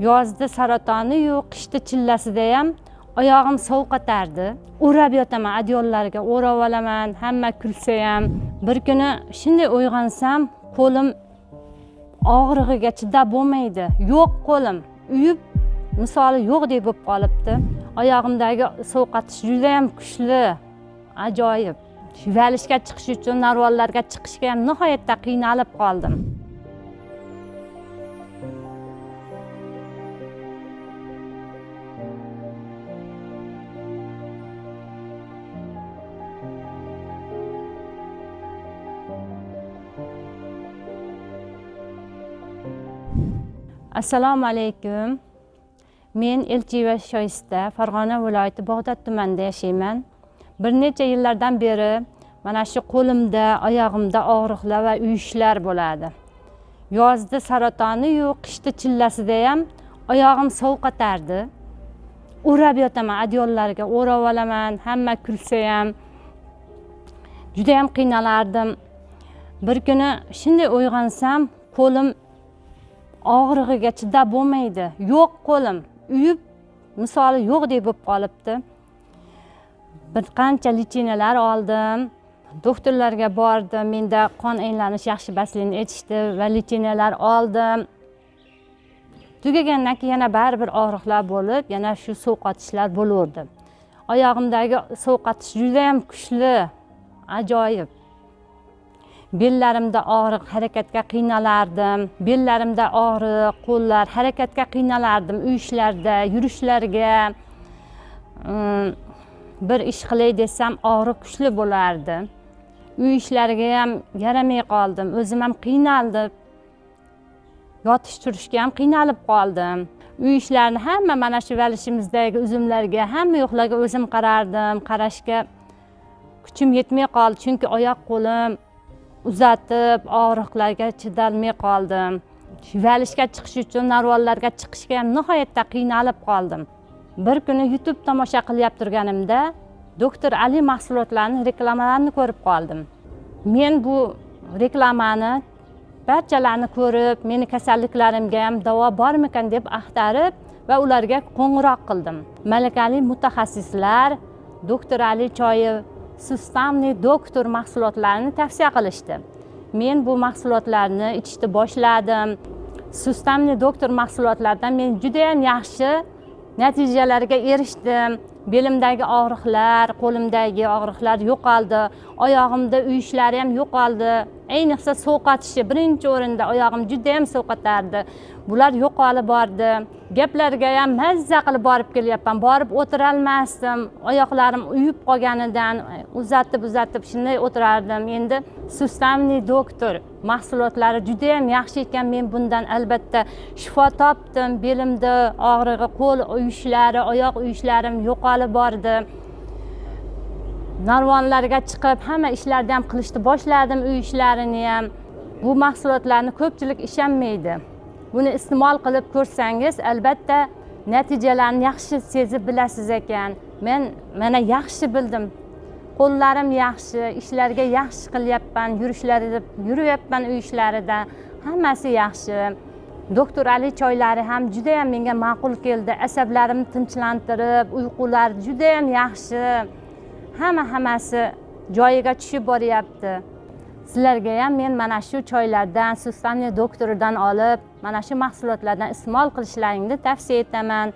Yozda saratoni yo'q, qishda chillasida ham oyog'im sovqatardi. O'rab yotaman, adyollarga o'rab olaman, hamma kulsa ham. Bir kuni shunday uyg'onsam, qo'lim og'rig'iga chidab bo'lmaydi. Yo'q qo'lim, uyib misoli yo'qdek bo'lib qolibdi. Oyog'imdagi sovqatish juda ham kuchli, ajoyib. Valishga chiqish uchun narvonlarga chiqishga ham nihoyatda qiynalib qoldim. Assalomu alaykum. Men Elchiyeva Shoyista, Farg'ona viloyati Bag'dod tumanida yashayman. Bir necha yillardan beri mana shu qo'limda, oyog'imda og'riqlar va uyushlar bo'ladi. Yozda saratoni yo'q, qishda chillasida ham oyog'im sovqatardi. O'rab yotaman, adyollarga o'rab olaman, hamma kulsa ham. Juda ham qiynalardim. Bir kuni shunday uyg'onsam, qo'lim og'rig'iga chidab bo'lmaydi. Yo'q qo'lim, uyib misoli yo'qdek bo'lib qolibdi. Bir qancha lichinalar oldim. Doktorlarga bordim. Menda qon aylanish yaxshi emasligini aytishdi va lichinalar oldim. Tugagandan keyin yana baribir og'riqlar bo'lib, yana shu sovqotishlar bo'lardi. Oyog'imdagi sovqotish juda ham kuchli, ajoyib. Bellarimda og'riq, harakatga qiynalardim. Bellarimda og'riq, qo'llar harakatga qiynalardim. Uyishlarda, yurishlarga bir ish qilay desam og'riq kuchli bo'lardi. Uy ishlariga ham yaramay qoldim. O'zim ham qiynaldim. Yotish turishga ham qiynalib qoldim. Uy ishlarini hamma mana shu valishimizdagi uzumlarga, hamma yo'qlarga o'zim qarardim. Qarashga kuchim yetmay qoldi, chunki oyoq qo'lim uzatib og'riqlarga chidolmay qoldim. Valishga chiqish uchun narvonlarga chiqishga ham nihoyatda qiynalib qoldim. Bir kuni YouTube tomosha qilyap turganimda Doktor Ali mahsulotlarini reklamalarini ko'rib qoldim. Men bu reklamani barchalarini ko'rib, meni kasalliklarimga ham davo bormikan deb axtarib va ularga qo'ng'iroq qildim. Malakali mutaxassislar Doktor Ali choyi, Sustavniy doktor mahsulotlarini tavsiya qilishdi. Men bu mahsulotlarni ichishni boshladim. Sustavniy doktor mahsulotlaridan men juda ham yaxshi natijalarga erishdim. Belimdagi og'riqlar, qo'limdagi og'riqlar yo'qoldi, oyog'imda uyushlari ham yo'qoldi. Ayniqsa sovqatishi birinchi o'rinda, oyog'im juda ham sovqatardi. Bular yo'qolib bordi. Gaplarga ham mazza qilib borib kelyapman. Borib o'tirolmasdim. Oyoqlarim uyib qolganidan uzatib shunday o'tirardim. Endi Sustavniy doktor mahsulotlari juda ham yaxshi ekan. Men bundan albatta shifo topdim. Belimda og'rig'i, qo'l uyushlari, oyoq uyushlarim yo'qolib bordi. Narvonlarga chiqib hamma ishlarni ham qilishni boshladim, uy ishlarini ham. Bu mahsulotlarni ko'pchilik ishonmaydi. Buni iste'mol qilib ko'rsangiz, albatta natijalarni yaxshi sezib bilasiz ekan. Men mana yaxshi bildim. Qo'llarim yaxshi, ishlarga yaxshi qilyapman, yurishlarida yuryapman, uy ishlarida hammasi yaxshi. Doktor Ali choylari ham juda ham menga ma'qul keldi. Asablarimni tinchlantirib, uyqular juda ham yaxshi. Hammasi joyiga tushib boryapti. Sizlarga ham men mana shu choylardan, Sustavniy doktoridan olib, mana shu mahsulotlardan iste'mol qilishlaringni tavsiya etaman.